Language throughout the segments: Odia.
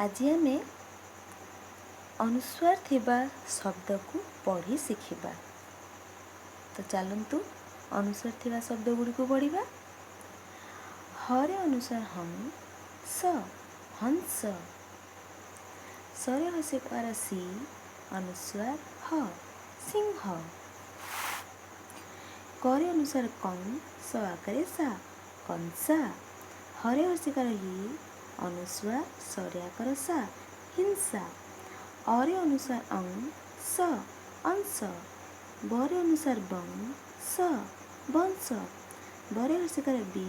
ଆଜି ଆମେ ଅନୁସ୍ୱାର ଥିବା ଶବ୍ଦକୁ ପଢ଼ି ଶିଖିବା। ତ ଚାଲନ୍ତୁ, ଅନୁସ୍ୱାର ଥିବା ଶବ୍ଦ ଗୁଡ଼ିକୁ ପଢ଼ିବା। ହରେ ଅନୁସ୍ୱାର ହଂ ସ, ହଂସ। ସରେ ହ୍ରସ୍ୱଇକାର ସି, ଅନୁସ୍ୱାର ହ, ସିଂହ। କରେ ଅନୁସ୍ୱାର କଂ, ସ ଆକାରେ ସା, କଂସା। ହରେ ହ୍ରସ୍ୱଇକାର ହି, ଅନୁସ୍ୱାର, ସରେ ଆକାର ସା, ହିଂସା। ଅରେ ଅନୁସ୍ୱାର ଅଂ ସ, ଅଂଶ। ବରେ ଅନୁସ୍ୱାର ବଂ ସ, ବଂଶ। ବରେ ହ୍ରସ୍ୱଇକାର ବି,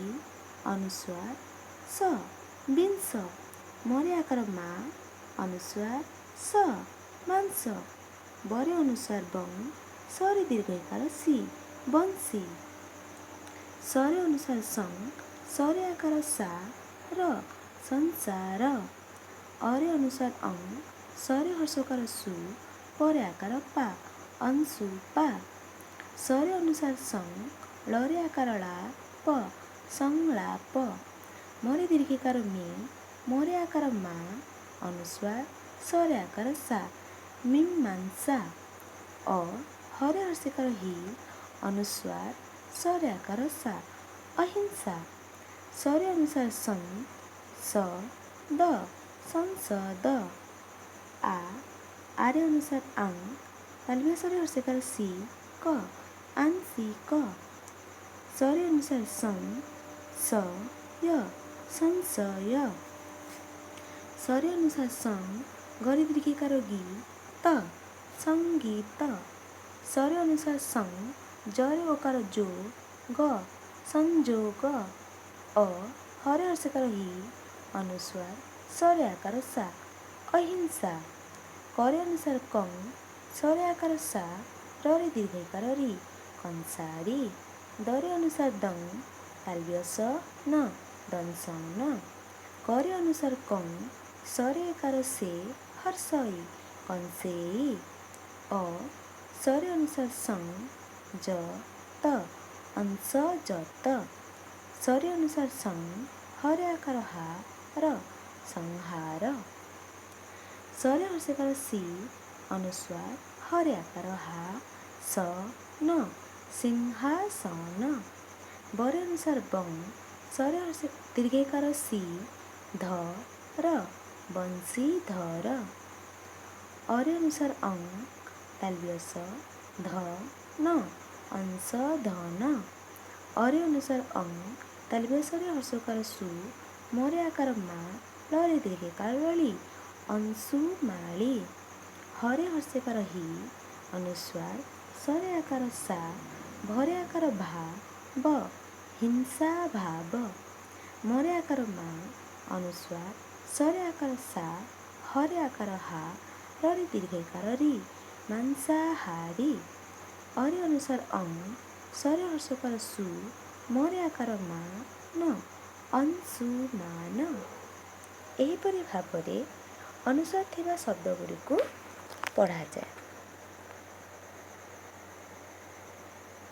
ଅନୁସ୍ୱାର ସ, ବିଂଶ। ମରେ ଆକାର ମା, ଅନୁସ୍ୱାର ସ, ମାଂସ। ବରେ ଅନୁସ୍ୱାର ବଂ, ସରେ ଦୀର୍ଘ ସି, ବଂଶୀ। ସରେ ଅନୁସ୍ୱାର ସଂ, ସରେ ଆକାର ସା ର, ସଂସାର। ଅରେ ଅନୁସ୍ୱାର ଅଂ, ସରେ ହ୍ରସ୍ୱକାର ସୁ, ପରେ ଆକାର ପା, ଅଂଶୁପା। ସରେ ଅନୁସ୍ୱାର ସଂ, ଳରେ ଆକାର ଳା ପ, ସଂଳାପ। ମରେ ଦୀର୍ଘିକାର ମି, ମରେ ଆକାର ମା, ଅନୁସ୍ୱାର, ସରେ ଆକାର ସା, ମୀମାଂସା। ଅ ହରେ ହ୍ରସ୍ୱଇକାର ହି, ଅନୁସ୍ୱାର, ସରେ ଆକାର ସା, ଅହିଂସା। ସରେ ଅନୁସାର ସଂ ସ ଦ, ସଂସଦ। ଆ ଆରେ ଅନୁସାର ଆଂ, ତାଲବ୍ୟ ସରେ ହ୍ରସ୍ୱଇକାର ସି କ, ଆଂଶିକ। ସରେ ଅନୁସାର ସଂ ସ ୟ, ସଂଶୟ। ସରେ ଅନୁସାର ସଂ, ଗରି ଦୀର୍ଘିକାର ଗି ତ, ସଙ୍ଗୀତ। ସରେ ଅନୁସାର ସଂ, ଜରେ ଓକାର ଜୋ ଗ, ସଂଯୋଗ। ଅ ହରେ ହ୍ରସ୍ୱଇକାର ହି, ଅନୁସ୍ୱାର, ସରେ ଆକାର ସା, ଅହିଂସା। କରେ ଅନୁସାର କଂ, ସରେ ଆକାର ସା, ରରେ ଦୀର୍ଘଇକାର ରି, କଂସାରୀ। ଦରେ ଅନୁସାର ଦଂ, ତାଲବ୍ୟ ସ ନ, ଦଂଶନ। କରେ ଅନୁସାର କଂ, ସରେ ଏକାର ସେ, ହର୍ଷଇ, କଂସେଇ। ଅ ସରେ ଅନୁସାର ସଂ ଜ ତ, ଅଂଶଜତ। ସରେ ଅନୁସାର ସଂ, ହରେ ଆକାର ହା ର, ସଂହାର। ସରେ ହ୍ରସ୍ୱଇକାର ସି, ଅନୁସ୍ୱାର, ହରେ ଆକାର ହା ସ ନ, ସିଂହାସନ। ବରେ ଅନୁସାର ବଂ, ସରେ ହ୍ରସ୍ୱ ଦୀର୍ଘଇକାର ସି ଧ ର, ବଂଶୀଧର। ଅରେ ଅନୁସାର ଅଂ, ତାଲବ୍ୟ ସ ଧ ନ, ଅଂଶଧନ। ଅରେ ଅନୁସାର ଅଂ, ତାଲବ୍ୟ ସରେ ହ୍ରସ୍ୱକାର ସୁ, ମରେ ଆକାର ମା, ଳରେ ଦୀର୍ଘଇକାର ଳି, ଅଂଶୁମାଳି। ହରେ ହ୍ରସ୍ୱଇକାର ହି, ଅନୁସ୍ୱାର, ସରେ ଆକାର ସା, ଭରେ ଆକାର ଭା ବ, ହିଂସା ଭାବ। ମରେ ଆକାର ମା, ଅନୁସ୍ୱାର, ସରେ ଆକାର ସା, ହରେ ଆକାର ହା, ରରେ ଦୀର୍ଘଇକାର ରି, ମାଂସାହାରୀ। ଅରେ ଅନୁସାର ଅଂ, ସରେ ହ୍ରସ୍ୱକାର ସୁ, ମରେ ଆକାର ମା ନ, ଅଂଶୁମାନ। ଏହିପରି ଭାବରେ ଅନୁସ୍ୱାର ଥିବା ଶବ୍ଦ ଗୁଡ଼ିକୁ ପଢ଼ାଯାଏ।